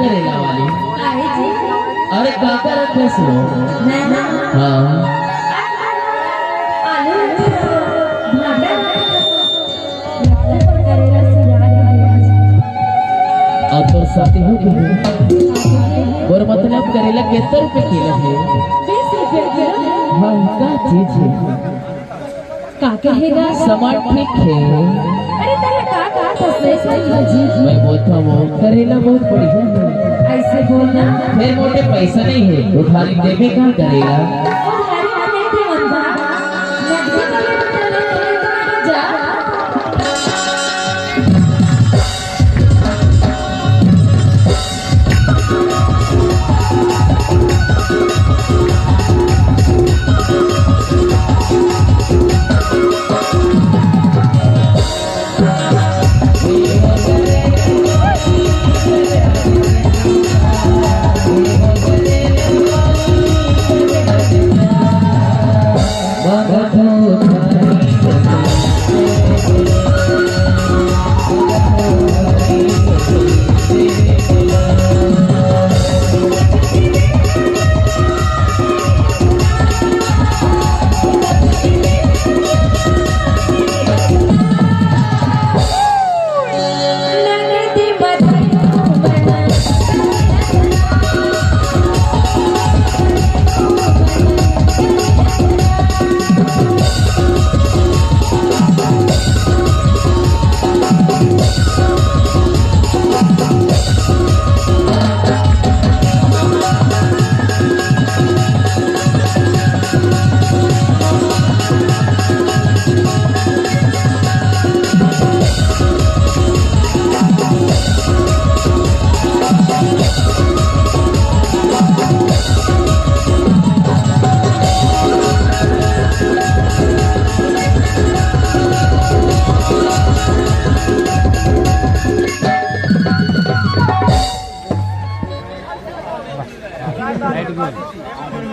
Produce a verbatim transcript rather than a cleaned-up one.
करेला वाली। अरे काका रखे सो। हाँ। अब तोर साथी हो गए। और मतलब करेला कितना रुपए किलो है? हाँ, का चीज है? का कहेगा? सामान ठीक है। अरे तने का का फसले सही है जी। मैं बोलता हूँ करेला बहुत बढ़िया है। ऐसे बोलना। फिर मोटे पैसा नहीं है, उधारी देवे का करेला।